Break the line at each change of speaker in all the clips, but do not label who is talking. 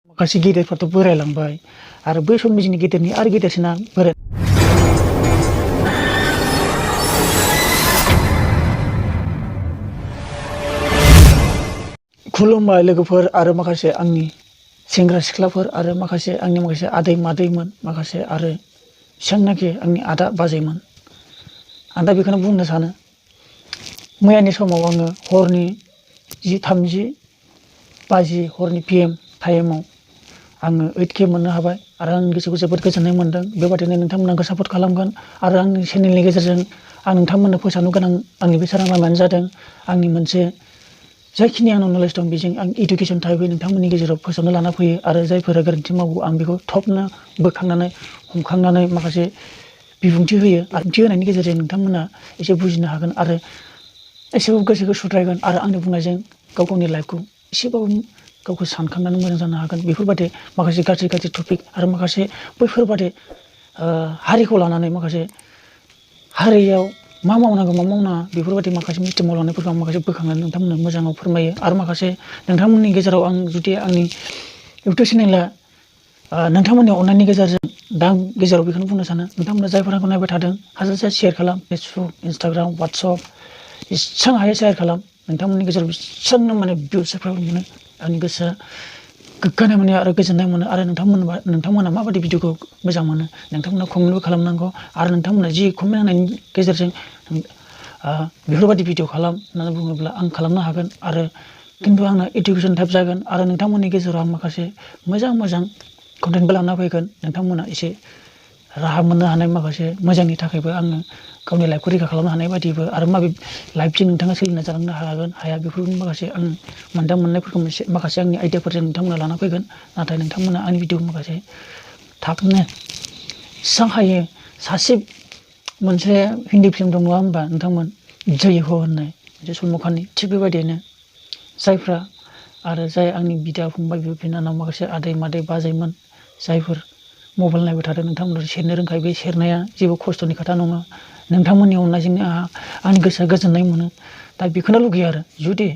माखासे गेदेरफोरथ' बोरायलांबाय आरो बै समनि जोंनि गेदेरनि आरो गेदेरसिना बोराय खुलुमबाय लोगोफोर आरो माखासे आंनि सेंग्रा सिख्लाफोर आरो माखासे आंनि माखासे आदै मादैमोन माखासे आरो एसांनाखि आंनि आदा बाजैमोन आं दा बेखौनो बुंनो सानो मैयानि समाव आङो हरनि 10:30 बाजि हरनि PM टाइमाव आङो 8K मोननो हाबाय आरो आंनि गोसोखौ जोबोद गोजोननाय मोनदों। बेबादिनो नोंथांमोना आंखौ सापर्ट खालामगोन आरो आंनि चेनेलनि गेजेरजों आं नोंथांमोननो फोसावनो गोनां आंनि बे सोरां लामायानो जादों आंनि मोनसे जायखिनि आंनाव नलेज दं बेजों आं इडुकेसन टाइपै नोंथांमोननि गेजेराव फोसावनो लाना फैयो आरो जायफोरा गोरोन्थि मावो आं बेखौ थबनो बोखांनानै हमखांनानै माखासे बिबुंथि होयो आरो बिबुंथि होनायनि गेजेरजों नोंथांमोना एसे बुजिनो हागोन आरो एसेबाबो गोसोखौ सुद्रायगोन आरो आंनि बुंनायजों गावनि लाइफखौ एसेबाबो गावखौ सानखांनानै मोजां जानो हागोन। बेफोरबादि माखासे गाज्रि टपिक आरो माखासे बैफोरबादि हारिखौ लानानै माखासे हारियाव मा मावनांगौ मा मावनाङा बेफोरबादि माखासे मिस्टेक मावलांनायफोरखौ आं माखासे बोखांनानै नोंथांमोननो मोजाङाव फोरमायो आरो माखासे नोंथांमोननि गेजेराव आं जुदि आंनि इउटुब चेनेला नोंथांमोननि अननायनि गेजेरजों दा आं गेजेराव बेखौनो बुंनो सानो नोंथांमोना जायफोरा आंखौ नायबाय थादों हाजासे शेयार खालाम फेसबुक इन्सटाग्राम वाट्सएप एसां हायो शेयार खालाम नोंथांमोननि गेजेराव एसांनो माने भिउसफोर मोनो आंनि गोसोआ गोग्गानाय मोनो आरो गोजोननाय मोनो आरो नोंथांमोना माबायदि भिडिअखौ मोजां मोनो नोंथांमोना कमेन्टबो खालामनांगौ आरो नोंथांमोना जि कमेन्ट होनायनि गेजेरजों बेफोरबादि भिडिअ खालाम होननानै बुङोब्ला आं खालामनो हागोन आरो खिन्थु आंना इडुकेसन टाइप जागोन आरो नोंथांमोननि गेजेराव आं माखासे मोजां कन्टेन्टबो लाना फैगोन नोंथांमोना एसे राहा मोननो हानाय माखासे मोजांनि थाखायबो आङो गावनि लाइफखौ रैखा खालामनो हानाय बायदिबो आरो माबे लाइफजों नोंथाङा सोलिना जालांनो हागोन हाया बेफोरनि माखासे आं मोननायफोरखौ माखासे आंनि आइडियाफोरजों नोंथांमोना लाना फैगोन नाथाय नोंथांमोना आंनि भिडिअ माखासे थाबनो जेसां हायो सासे मोनसे हिन्दी फिल्म दं नङा होमबा नोंथांमोन जय हो होननाय मोनसे सलमाखानि थिग बेबायदियैनो जायफ्रा आरो जाय आंनि बिदा फंबाय बिब' बिनानाव माखासे आदै मादै बाजैमोन जायफोर मबाइल नायबाय थादों नोंथांमोना सेरनो रोंखायो बे सेरनाया जेबो खस्थ'नि खोथा नङा नोंथांमोननि अननायजोंनो आंनि गोसोआ गोजोननाय मोनो दा बेखौनो लुगैयो आरो जुदि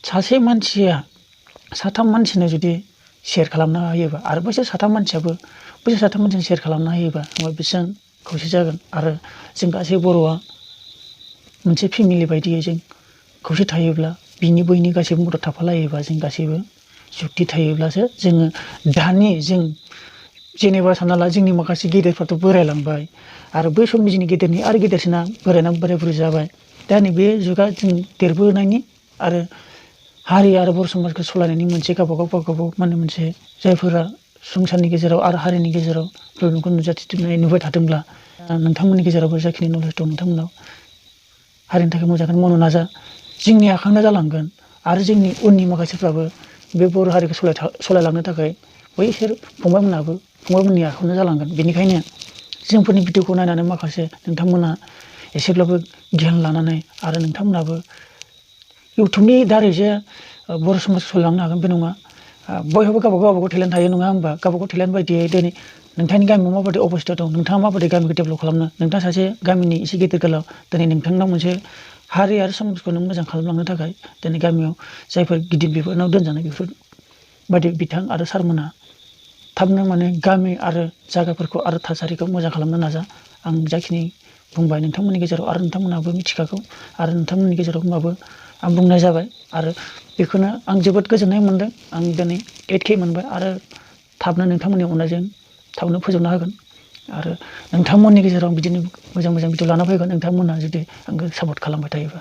सासे मानसिया साथाम मानसिनो जुदि शेयार खालामना होयोबा आरो बैसोर साथाम मानसिनो शेयार खालामना होयोबा होमबा बेसेबां खौसे जागोन आरो जों गासै बर'आ मोनसे फेमिलि बायदियै जों खौसे थायोब्ला बिनि बैनि गासैबो मदद थाफालायोबा जों गासैबो जुक्ति थायोब्लासो जोङो दानि जों जेनेबा सानना ला जोंनि माखासे गेदेरफोरथ' बोरायलांबाय आरो बै समनि जोंनि गेदेरनि आरो गेदेरसिना बोरायनानै बोराय बुरै जाबाय दा नैबे जुगा जों देरबोनायनि आरो हारि आरो बर' समाजखौ सालायनायनि मोनसे गावबागाव माने मोनसे जायफोरा संसारनि गेजेराव आरो हारिनि गेजेराव प्रब्लेमखौ नुबाय थादोंब्ला नोंथांमोननि गेजेरावबो जाखिनि नलेज दं नोंथांमोनाव हारिनि थाखाय मोजांखौनो मावनो नाजा जोंनि आखायावनो जालांगोन आरो जोंनि उननि माखासेफ्राबो बे बर' हारिखौ सालायलांनो थाखाय बैसोर फंबायमोननि आखायावनो जालांगोन बेनिखायनो जोंफोरनि भिडिअखौ नायनानै माखासे नोंथांमोना एसेब्लाबो गियान लानानै आरो नोंथांमोनाबो इउटुबनि दारै जे बर' समाजखौ सालायलांनो हागोन बे नङा बयहाबो गावबागाव टेलेन्ट थायो नङा होमबा गावबागाव टेलेन्ट बायदियै दिनै नोंथांनि गामियाव माबायदि अबस्था दं नोंथाङा माबायदि गामिखौ डेभेलप खालामनो नोंथाङा सासे गामिनि एसे गेदेर गोलाव दिनै नोंथांनाव मोनसे हारि आरो समाजखौ नों मोजां खालामलांनो थाखाय दिनै गामियाव जायफोर गिदिर बेफोरनाव दोनजानाय बेफोरबायदि बिथां आरो सारमोना थाबनो माने गामि आरो जायगाफोरखौ आरो थासारिखौ मोजां खालामनो नाजा आं जाखिनि बुंबाय नोंथांमोननि गेजेराव आरो नोंथांमोनाबो मिथिखागौ आरो नोंथांमोननि गेजेराव होनबाबो आं बुंनाय जाबाय आरो बेखौनो आं जोबोद गोजोननाय मोनदों आं दिनै 8K मोनबाय आरो थाबनो नोंथांमोननि अननायजों थाबनो फोजोबना होगोन आरो नोंथांमोननि गेजेराव बिदिनो मोजां भिडिअ लाना फैगोन नोंथांमोना जुदि आंखौ सापर्ट खालामबाय थायोबा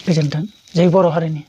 गोजोन्थों जय बर' हारिनि